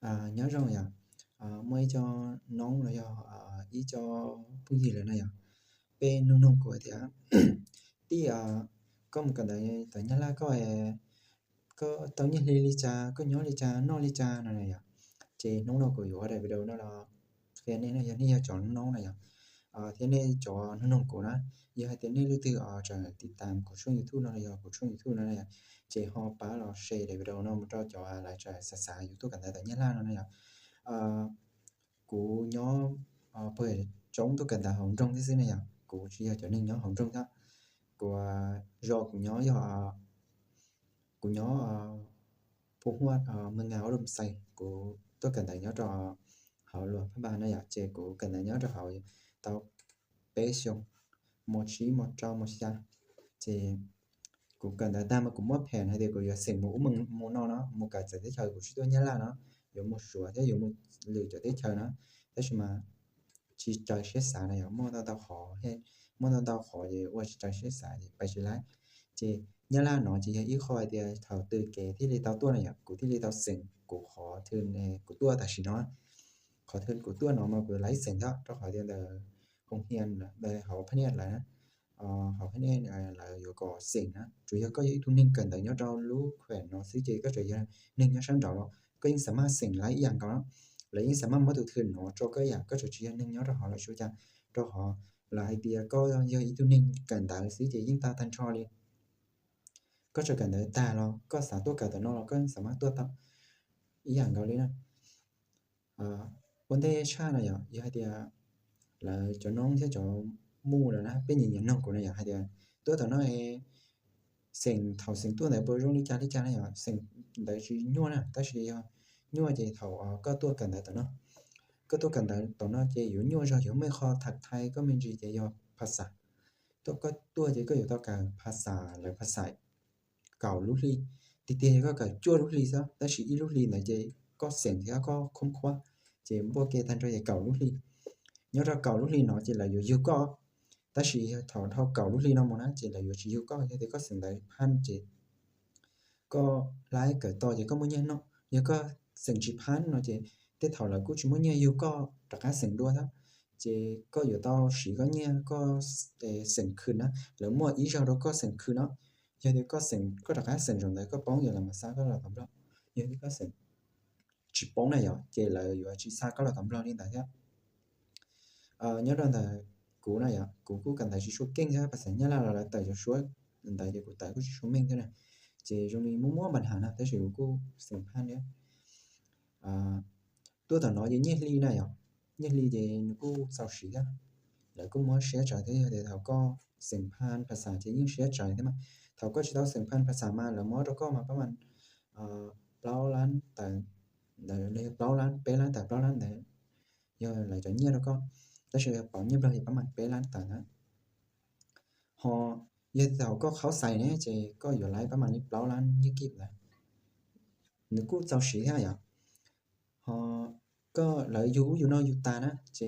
Ơ, nhớ rồi à. Ơ, mua cho nóng rồi à, à, ý cho Phúc Nhi rồi này à. Bên nông nông của thì á, tí à, có một cái đấy, tớ nhớ là có, ờ, có tao nhớ li li cha, có nhớ li cha, nó li cha này này à. Chị nông nông của Yua đây video nó là cái này nó như cho nông nông này à. Ờ, thế nên cho nông nông của nó, giờ hai tiếng nên lưu tư ở trở lại tìm tạm của chuông YouTube nó là của chuông YouTube nó này à. Chị họ phá lò share để video nó một cho cho lại trở xa xa YouTube cả tại tớ nhớ là nó này à. Ờ, ກູ ញໍ ເປີດ ຈົ່ງ ຕົວະກັນ ຕາ ຫົງ ດົງ ຊື່ໆ ນະ ຢາ ກູ ຊິ ຢາ ຈະ ໜຶ່ງ ຍອ ຫົງ ດົງ ທະ ກວ່າ ຢໍ ກູ ຍໍ ຢໍ ອາ ກູ ຍໍ ອາ ພູ ຮວດ ອາ ເມືອງ ງາວ ອຸດົມ ໄຊ ກູ ຕົວະກັນ ຕາ ຍໍ ຕອ ເຮົາ ຫຼວງ ພະບານ ນະ ຢາ ເຈ ກູ ກັນ ຕາ ຍໍ ຕອ ເຮົາ ຕາ ເປ ຊຽງ ມໍ ຊີ ມໍ ເຈົ້າ ມໍ ຊຽ ເຈ Cú cần đá tam mà cú mốt phèn hay thì cú yua sỉnh mù ú mừng mù no nó, mù cả chở tiếp theo cú chỉ tua nhá la nó, yua mù sủa thế yua mù lử chở tiếp theo nó. Thế mà chỉ trời siết xả này, mốt tao tao khó, hay mốt tao tao khó thì ua chỉ trời siết xả thì phải chỉ lái. Chỉ nhá la nó chỉ yua ít khỏi thì thảo từ kế thì đi tao tua này, cú thì đi tao sỉnh, cú khó thương này, cú tua ta chỉ nó. Khó thương cú tua nó mà cú lái sỉnh đó, cho khỏi tiền đờ công hiền, đờ hậu phát hiện lại á. ເຮົາພະແນກ ເອີ ລາວຢູ່ກໍເສັງນະ ຈຸດຍອດກໍຢູ່ອີກທຸ່ໜຶ່ງກັນ ແຕ່ຍອດເຮົາລູກແຂວນເນາະ ຊິເຈກໍຈະຍາໜຶ່ງຍອດຊັ້ນດອກເນາະ ກໍຍັງສາມາດເສັງໄລ່ອີກຢ່າງເກົ່າເນາະ ແລະ ຍັງສາມາດມາຕຸທຶນເນາະ ເຈົ້າກໍຢາກກໍຈະເຈຍໜຶ່ງຍອດເຮົາລະຊູຈາ ເຈົ້າເຮົາລະໄອເດຍກໍເຍອະອີກທຸ່ໜຶ່ງກັນ ແຕ່ຊິເຈຍິ່ງຕາທັນຊອລອີກ ກໍຈະກັນແຕ່ຕາລາວກໍສາຕົວກັນແຕ່ນອກລາວກໍຍັງສາມາດຕົວະຕາ ອີກຢ່າງເກົ່າເລີຍນະ. ອາ ວັນເດຊານະ ຍາ ຍາເດຍ ລາວຈະນ້ອງເທຈະໝູ່ລະນະ ເປັນຫຍັງນ້ອງກູນະ ຍາເດຍ ຕົວຕານ້ອຍ ເສັງເຖົ້າເສັງຕົວໃດບໍ່ລົງລິຈາລິຈານະ ຍາ ເສັງໃດຊິຍົວນະ ຕາຊິຍົວເຈເຖົ້າ ອາ ກໍຕົວກັນໃດຕານ້ອຍ ກໍຕົວກັນໃດຕານ້ອຍເຈຢູ່ຍົວຈະຢູ່ເມື່ອຂໍທັກທາຍກໍແມ່ນຊິເຈຢູ່ພາສາ ຕົວກໍຕົວເຈກໍຢູ່ຕໍ່ການພາສາ ແລະ ພາສາ ເກົາລຸກລີ ຕິເຕກໍກະຈົວລຸກລີຊະ ແຕ່ຊິອີລຸກລີນະເຈກໍເສັງເທກໍຄົມຄວ້າ ເຈບໍ່ເກທັນຈະເກົາລຸກລີ ຍອດເກົາລຸກລີເນາະ ເຈລະຢູ່ຢູ່ກໍ ແຕ່ຊິເທົ່າເທົ່າເກົາລຸກລີເນາະໝູນະ ເຈລະຢູ່ຊິຢູ່ກໍ ເທກໍເສັງໄດ້ພັນເຈ ກໍລາຍເກີດຕໍ່ ເຈກໍບໍ່ແຍກເນາະ ຍາກໍເສັງຊິພັນເນາະ ເຈ ແຕ່ເທົ່າລະກູຊິບໍ່ແຍກຢູ່ກໍ ຕະກາເສັງດ້ວຍຊະ ເຈກໍຢູ່ຕໍ່ຊິກໍແຍກກໍ ເອີ ເສັງຄືນນະ ລະໝວດອີຈາໂດກໍເສັງຄືນເນາະ ຍາເດຍກໍເສັງ ກໍຕະກາເສັງຈົງໄດກໍປ້ອງ ຍາລະມາຊາກໍລະຕຳຫຼອກ ຍາເດຍກໍເສັງ ຈິປ້ອງນະ ຍາເຈລະຢູ່ອາຈິຊາກໍລະຕຳຫຼອກນີ້ຕາຍ ເອີ ຍາດອນຕາ ກູນະ ຍາ ກູ ກູກັນຕາຊິຊົເກັ່ງຊະ ພາສາຍາລາລະຕາຈະຊົ ອັນຕາເຈກູຕາກູຊິຊົເມັງຊະນະ ເຈຈົງມີມົວໆບັນຫານະ ແຕ່ຊິກູເສັງພັນເດ ອາ ຕົວຕານ້ອຍເຍຍເຍຍລີນະ ຍາ ເຍຍລີເຈ ກູເສົ້າສີ ລະກູມົວເສຍໃຈເທ ເທເທົ່າກໍເສັງພັນພາສາເຈຍິ່ງເສຍໃຈເທມາ ເທົ່າກໍຊິເທົ່າເສັງພັນພາສາມາ ລະມົວຕະກໍມາປະມານ ອາ ເກົ້າລ້ານຕາ ເອີ ເກົ້າລ້ານ ແປດລ້ານຕາ ເກົ້າລ້ານຕາ ຍອດລາຍຈະຍຽດແລ້ວກໍ ແຕ່ຊິເປົ່າຍຽດລາຍປະມານແປດລ້ານຕານະ ຮໍ ຍາເທົ່າກໍເຂົ້າໃສ່ແນ່ເຈ ກໍຢູ່ລາຍປະມານນີ້ເກົ້າລ້ານຍາກິບນະ ໜຶ່ງກູເຈົ້າສີແທ້ ຍາ ຮໍ ກໍລາຍຢູ່ ຢູ່ນອກຢູ່ຕານະ ເຈ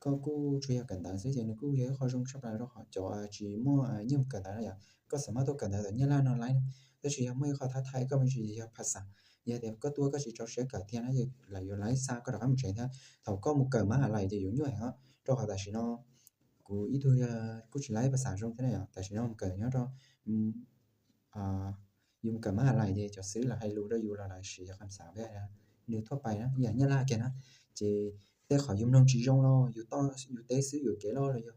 ກໍກູຊ່ວຍກັນຕາ ເຊເຈ ໜຶ່ງກູເຍຄອຍຊົງຊັບລາຍ ຮໍ ຈອອາຈີມົວອາຍິມກັນຕານະ ຍາ ກໍສາມາດຕົວະກັນຕາ ຍາລາວນອນລາຍ ແຕ່ຊິຍັງບໍ່ເຂົ້າທັກທາຍ ກໍມັນຊິຍາພາສາ ຍາແຕ່ກໍຕົວກໍຊິເຈົ້າເສຍກາເທຍນະ ລາຍຢູ່ລາຍຊາກໍດອກຄຳໃຈແທ້ ເທົ່າກໍໝູ່ເກີດມະຫາໄລຈະຢູ່ຍ້ວຍເນາະ ເຈົ້າເຂົາຕາຊິເນາະ ກູອີກທຸຍາ ກູຊິລາຍພາສາຊົງແທ້ນະ ຕາຊິເນາະ ເກີດຍ້ອນເນາະ ອາ ຢູ່ກັບມະຫາໄລເດ ເຈົ້າຊື້ລະໃຫ້ລູກໄດ້ຢູ່ລະຫຼາຍສີຄຳສາແບບນະ ໜຶ່ງທົ່ວໄປນະ ຢ່າງຍາລາແກນະ ເຈ ແຕ່ເຂົາຢູ່ນອງຈີຢອງລໍ ຢູ່ຕໍ່ ຢູ່ເຕຊື້ຢູ່ເກລໍ ລະຢູ່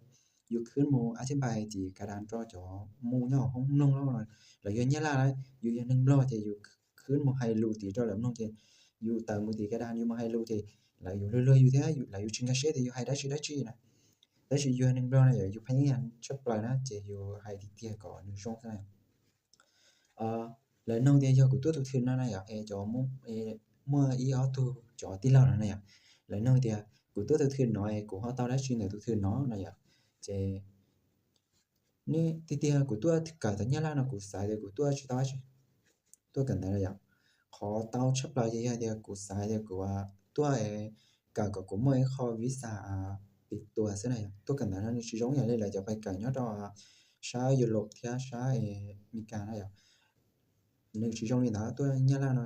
ຢູ່ຄືນໝູ່ອະທິບາຍຕີກະດານຈໍຈໍ ໝູ່ຍໍຫ້ອງນົງລໍ ລະຢູ່ຍາລາ ຢູ່ຢ່າງໜຶ່ງບລອກເຈ ຢູ່ຄືນໝູ່ໄຮລູຕີຈໍລະນົງເຈ ຢູ່ຕາໝູ່ຕີກະດານ ຢູ່ມະໄຮລູເຈ ລະຢູ່ເລື້ອຍໆຢູ່ແທ້ ລະຢູ່ຊິງກະເຊດ ແຕ່ຢູ່ໄຮໄດ້ຊິໄດ້ຈີນະ ແຕ່ຊິຢູ່ໜຶ່ງບລອກນະ ຢູ່ພະຍາຍາມຈັບປານະ ເຈ ຢູ່ໄຮຕິເຕຍກໍໜຶ່ງຊ່ອງເທົ່ານັ້ນ ເອີ ລະນ້ອງເດຍອາກຸຕົວຕຸທຶນນະນະ ເອ ຈອມຸ ເອ ມົວອີອອກຕູຈອຕິລາວນະນະ ລະນ້ອງເດຍອາກຸຕົວຕຸທຶນເນາະ ເອ ກູຮອດເຕົ້າໄດ້ຊິເໜີຕຸທຶນເນາະນະ ເຈ ນີ້ຕິເຕຍອາກຸຕົວກາຕະຍາລານະ ອາກຸສາຍເດຍອາກຸຕົວຊິຕາຊິ ຕົວກັນໄດ້ລະ ຂໍເຕົ້າຊັບລາວເດຍອາ ເດຍອາກຸສາຍເດຍອາກຸວ່າຕົວ ເອ ກະກໍກູມົວເອ ຂໍວີຊາ ອາ ປິດຕົວຊະນະ ຕົວກັນໄດ້ນະ ຊິຈົ່ງຢ່າງເລີຍລະ ຈະໄປກາຍອດດອກ ຊາຢູໂຣບເທຍ ຊາ ເອ ເມລິການະ ໜຶ່ງຊິຈົ່ງນີ້ນະ ຕົວຍາລານະ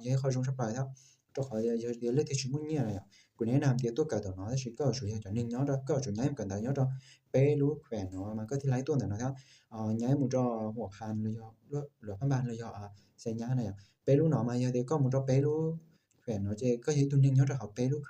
也可以用这摆的，这好也也也来得去木捏了呀。Cô ném nằm thì tôi cài tàu nó, thì có chủ nhà cho nên nhớ đó, có chủ nhà em cần tàu nhớ đó, bé lũ khỏe nó mà có thể lái tuần tàu nó theo. Ờ, nhái một trò hộp hàn là do, lửa, lửa phát ban là do, à, xe nhá này à. Bé lũ nó mà giờ thì có một trò bé lũ ခွဲးနော် ကဲ ကဲ ယိုဝ်း တူၺ်း ၼိုင်ႈ ယိုဝ်း တႃႇႁဝ်း ပႄး လူး ခွဲးနော် ယိုဝ်း ၵေႃႈ မွၵ်ႈ ဢူဝ်းၵၢတ်ႉ တေႃႇ တူၺ်း ထၢၼ်ႇ ၶေႃႈ တေႃႇ ၶေႃႈ တေႃႇ လႆႈ မွၵ်ႈ ဢူဝ်းၵၢတ်ႉ တေႃႇ ႁဝ်း ၼေႃႈ ယိုဝ်း ဢီး သူင်ႇ ၼေႃႈ လႄႈ ပႄး ၸႃႉ တေႃႇ လဵင်ႉ ၼိုင်ႈ ၼႃႇ ယဝ်ႉ ၵေႃႈ ဢီး လူး ခွဲး ၼႃႇ ယဝ်ႉ ၵေႃႈ ယိုဝ်း တူၺ်း ၼိုင်ႈ ယိုဝ်း တႃႇႁဝ်း ၼႃႇ ၵေႃႈ သႃႇမၢတ်ႈ တူၺ်း တႃႇ သႃႇမၢတ်ႈ သႃႇမၢတ်ႈ ၸႃႉ ထိုင် ၼေႃႈ တူၺ်း တႃႇ ၼႃႇ တေႃႇ ၶေႃႈ ယဝ်ႉ ၵေႃႈ ယိုဝ်း တူၺ်း ၼိုင်ႈ ယိုဝ်း တႃႇႁဝ်း ယဝ်ႉ ၵေႃႈ လႄႈ မွၵ်ႈ ဢီး ပႄး ၸႃႉ တေႃႇ လဵင်ႉ ၼိုင်ႈ ၼႃႇ ႁႅၼ် ၼႃႇ တူၺ်း ယဝ်ႉ ၵေႃႈ မူႇ ထေႃႇ ၽၼႄႉ လႄႈ ယဝ်ႉ ၵေႃႈ မူႇ ၵေႃႈ တေႃႇ တေႃႇ သဵင်ႈ ၵၼ် လႄႈ ၵေႃႈ ၵေႃႈ ၵဵင်ႈ ၼႃႇ ၸွင်ႇ ယႃႇ လီ ၺွပ်း ႁဝ်း လူဝ်ႇ ၽႃႈပၢၼ် ၸိူဝ်း ၵေႃႈ ယူႇ တဝ်ႈ သဵင်ႈ ၼေႃႈ ၵေႃႈ သဵင်ႈ ၼႆႉ ၵေႃႈ မႃး လီ ပိုၵ်ႉသႃ ၼေႃႈ ၸႃႉ သိုဝ်ႉ လႄႈ ယဝ်ႉ ၸိုဝ်ႈ ဢေႃႈ ထဝ်ႈ ၵေႃႈ ၶႃႈၼႆႉ မႄး မႄး လႄႈ ယဝ်ႉ ၸိုဝ်ႈ မူတ်း ယဝ်ႉ ၼိုင်ႈ တူၺ်း သိုဝ်ႉ လႄႈ သၢမ် ၵေႃႈ တူၺ်း ၼိုင်ႈ တႄႇ တဝ်ႈ ၼႃႇ ဢေႃႈ ယဝ်ႉ တေလႆႈ တႄႇ သႃႇ ပၢဝ်ႇ တဝ်ႈ ၶျႅၼ်ႇၼႄႇ လႄႈ သႃႇမၢတ်ႈ ၸွမ်း တႃႇ တေႃႇ ၶွမ်းမႅၼ်ႉ တဝ်ႈ လႄႈ ယဝ်ႉ သႃႇမၢတ်ႈ ဢေႃႈ ၸွမ်း ၵူႈ ဢေႃႈ ၶေႃႈမုၼ်း တိတ်းတေႃႇ ၸွမ်း ၵူႈ လၢႆးလၢႆး ၼႃႇ ယဝ်ႉ ယဝ်ႉ တေလႆႈ တႄႇ သႃႇ တဝ်ႈ တဝ်ႈ ၶျႅၼ်ႇၼႄႇ လႄႈ ယဝ်ႉ ဢေႃႈ ၵူႈ ၵူႈ ၸိုဝ်ႈ မူတ်း ဢႃႇ ၸိုဝ်ႈ ပရသပ်ႉၵၢၼ် လူင် လူင် တႄႉ တေႃႇ ၶေႃႈ ၵူႈ ၼႆႉ ၶေႃႈ တူၺ်း ၵၼ် တႃႇ တႃႇ ဢီး ဢေႇ ၶျွင်ႈ ၼေႃႈ ယဝ်ႉ ၶျွင်ႈ ထီႇ ဢီး ၵူႈ ၵႃႈ မႁႃလႆး တီႈ သိုဝ်ႉ ၼႃႇ ယဝ်ႉ ၸွမ်း သိုဝ်ႉ လႄႈ ၶႂ်ႈ တေႃႇ ၼေႃႈ လႄႈ ၵူႈ ၶႂ်ႈ ၽႃႇသႃႇ ၺႃး လႃႈ သိုဝ်ႉ ၸႂ်ႈ ယူႇ ၵူႈ ၸႂ်ႈ ၸွမ်း တဝ်ႈ ၵႃႈ ၸႂ်ႈ လူင် ၼႃႇ ယဝ်ႉ ဢေႃႈ ယဝ်ႉ တေ ၵေႃႈ ယိုဝ်း တူၺ်း ၼိုင်ႈ ဢႃႇ ၵေႃႈ သႃႇ တူၺ်း ၵၼ် တႃႇ တႃႇ ၺႃး လႃႈ ၼႃႇ လႄႈ ယဝ်ႉ ၵေႃႈ မူတ်း ၸွမ်း မီး တူၺ်း မီး ယူႇ သႃႇ ဢေႇ တူၺ်း ၵၼ် တႃႇ တႃႇ ၺႃး လႃႈ ၵေႃႈ သၢမ် တေ ၵၼ် တႃႇ လူင် ၸႃႉ ၼႃႇ ၵေႃႈ သႃႇမၢတ်ႈ ၸွမ်း တႃႇ တေႃႇ ၵူႈ တႄႉ တေႃႇ ၵူႈ မူတ်း ဢႃႇ ၵူႈ ႁေႃႈပႃး တေႃႇ ၵေႃႈ လႄႈ ယဝ်ႉ ၵူႈ ႁေႃႈ ဢႃႇ မ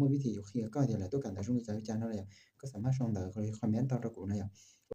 ူတ်း ဝိထီ ယူႇ ၶႃႈ ၵေႃႈ တေလႆႈ တူၺ်း ၵၼ် တႃႇ လူင် ၸႃႉ ဝိၸၢၼ် ၼႃႇ လႄႈ ယဝ်ႉ ၵေႃႈ သႃႇမၢတ်ႈ ၸွမ်း တႃႇ ၶွမ်းမႅၼ်ႉ တေႃႇ တေႃႇ ၵူႈ ၼႃႇ ယဝ်ႉ